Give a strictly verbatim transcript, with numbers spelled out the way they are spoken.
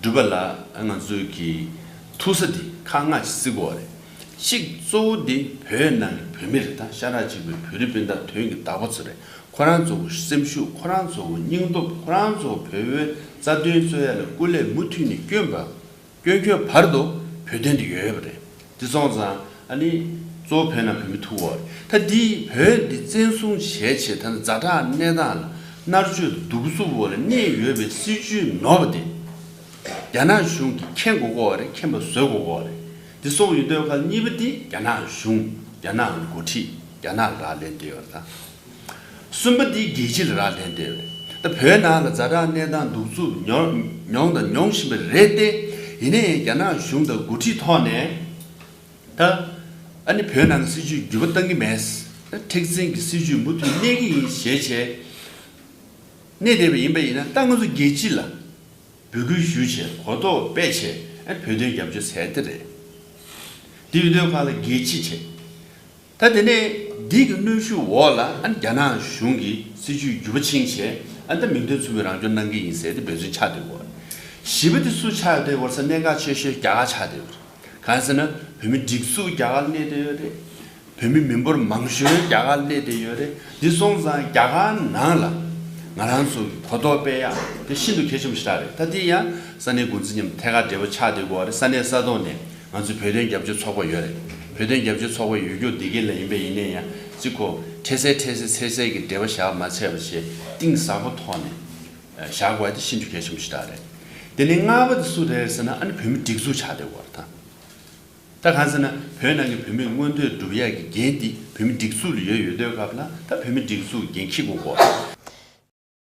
སྒྲུབ་པ་ལ་ང་ཚོས་ཀྱི་ཐུག་ས་འདི་ཁག་ལྔ་ཞིག་བརྩི་དགོས་པ་རེད། གཅིག་གཙོ་བོ་འདི་བོད་ནང་གི་བོད་མི་རེད། ད་ཤ་ཁྲག་གཅིག་པའི་བོད་རིགས་སྤུན་ཟླ་དོན་གྱི་བདག་པོ་ཚོ་རེད། ཁོ་རང་ཚོ་གི་སེམས་ཤུགས། ཁོ་རང་ཚོ་གི་སྙིང་སྟོབས། ཁོ་རང་ཚོ་བོད་པའི་རྩ་དོན་རྩོད་ཡ་ལ་སྐུ་ལས་མུ་མཐུད་ནས་བསྐྱོན་པ། སྐྱོན་བསྐྱོན་བར་དུ་བོད་དོན་དེ་ཡོད་ཡོད་པ་རེད། དེ་སོང་ཙང་ཨ་ནི་གཙོ་བོ་བོད་ནང་བོད་མི་ཐུག་ཡོད་རེད། ད་འདི་བོད་འདི་བཙན་བཟུང་བྱས་བྱས། ད་ཛ་དྲག་གནས་སྟངས་ལ་མནར་གཅོད་དང་གདུག་རྩུབ་འོག་ལ་གནས་ཡོད་པའི་སྲིད་བྱུས་ནོར་བ་དེ་རྒྱ་ནག་གཞུང་གིས་མཁྱེན་དགོས་ཀྱི་ཡོད་རེད། མཁྱེན་པ་བཟོ་དགོས་ཀྱི་ཡོད་རེད། འདི་སོང་ཡོད་དུས་ཁ་ལ་གཉིས་པ་འདི་རྒྱ་ནག་གཞུང་། རྒྱ་ནག་འགོ་ཁྲིད། རྒྱ་ནག་ལ་རག་ལས་བསྡད་ཡོད་རེད། ད་གསུམ་པ་འདི་རྒྱལ་སྤྱི་ལ་རག་ལས་བསྡད་ཡོད་རེད། ད་བོད་ནང་ལ་ཛ་དྲག་གནས་སྟངས་གདུག་རྩུབ་མྱོང་མྱོང་དང་མྱོང་བཞིན་པ་རེད་དེ། ཡིན་ནའི་རྒྱ་ནག་གཞུང་དང་འགོ་ཁྲིད་ཐོག་ནས་ད་ཨ་ནི་བོད་ནང་གི་སྲིད་བྱུས་འགྱུར་བ་གཏང་གི་མེད། ད་མཁྲེགས་འཛིན་གྱི་སྲིད་བྱུས་མུ་མཐུད་གནས་ཀྱི་ཡིན་ཞེས་བྱས་གནས་བསྡད་པ་ཡིན་པ་ཡིན་ན། ད་ང་ཚོ་རྒྱལ་སྤྱི་ལ་འབོད་སྐུལ་ཞུས་བྱས། གོ་རྟོགས་སྤེལ་བྱས། ཨ་ནི་བོད་དོན་རྒྱབ་སྐྱོར་ཟེར་དེ་རེད། དེ་ཡོད་དུས་ཁ་ལ་རྒྱལ་སྤྱི་བྱས། ད་དེ་ནས་འདི་གི་གནོན་ཤུགས་འོག་ལ་ཨ་ནི་རྒྱ་ནག་གཞུང་གིས་སྲིད་བྱུས་འགྱུར་བ་ཕྱིན་བྱས། ཨ་ནི་ད་མིང་དོན་མཚུངས་པའི་རང་སྐྱོང་གནང་གི་ཡིན་ཟེར་ཏེ་འབད་བརྩོན་ཆགས་བསྡད་ཡོད་རེད། བཞི་པ་དེ་སུ་ཆགས་ཡོད་དེ་བར་ས་གནད་འགག་ཆེ་ཤོས་རྒྱ་གར་ཆགས་བསྡད་ཡོད་རེད། གང་ཟེར་ན་བོད་མི་སྒྲིག་འཛུགས་རྒྱ་གར་གནས་བསྡད་ཡོད་རེད། བོད་མི་མི་འབོར་མང་ཤོས་རྒྱ་གར་གནས་བསྡད་ཡོད་རེད། འདི་སོང་ཙང་རྒྱ་གར་ནང་ལ་ང་རང་ཚོ་གོ་རྟོགས་སྤེལ་ཡག་དེ་ཤིན་ཏུ་གལ་ཆེན་པོ་ཞིག་རེད། ད་དེ་ཡང་ས་གནས་འགོ་འཛིན་མཉམ་ཐད་ཀར་འབྲེལ་བ་ཆགས་བསྡད་ཡོད་རེད། ས་གནས་ས་ཐོག་ནས་ང་ཚོའི་བོད་དོན་རྒྱབ་སྐྱོར་ཚོགས་པ་ཡོད་རེད། བོད་དོན་རྒྱབ་སྐྱོར་ཚོགས་པ་ཡོད་རྒྱུ་འདི་ག་ལ་ཡིན་པ་ཡིན་ནའི་ཡང་གཅིག་གོ་འཕྲལ་སེལ་འཕྲལ་སེལ་འཕྲལ་སེལ་གྱི་འབྲེལ་བ་བཞག་མ་ཚད་པ་བྱས་གཏིང་ཟབ་པོ་ཐོག་ནས་བཞག་དགོས་པ་དེ་ཤིན་ཏུ་གལ་ཆེན་པོ་ཞིག་རེད། དེ་ནས་ལྔ་པ་དེ་སུ་རེད་ཟེར་ན་ཨ་ནི་བོད་མི་སྒྲིག་འཛུགས་ཆགས་བསྡད་ཡོད་རེད། ད། ད་གང་ཟེར་ན་བོད་ནང་གི་བོད་མིའི་མངོན་འདོད་སྒྲུབ་ཡག་གི་འགན་འདི་བོད་མི་སྒྲིག་འཛུགས་ལ་ཡོད་ཡོད་དུས་སྐབས་ལ། ད་བོད་མི་སྒྲིག་འཛུགས་འགན་འཁྱེར་དགོས་ཀྱི་ཡོད།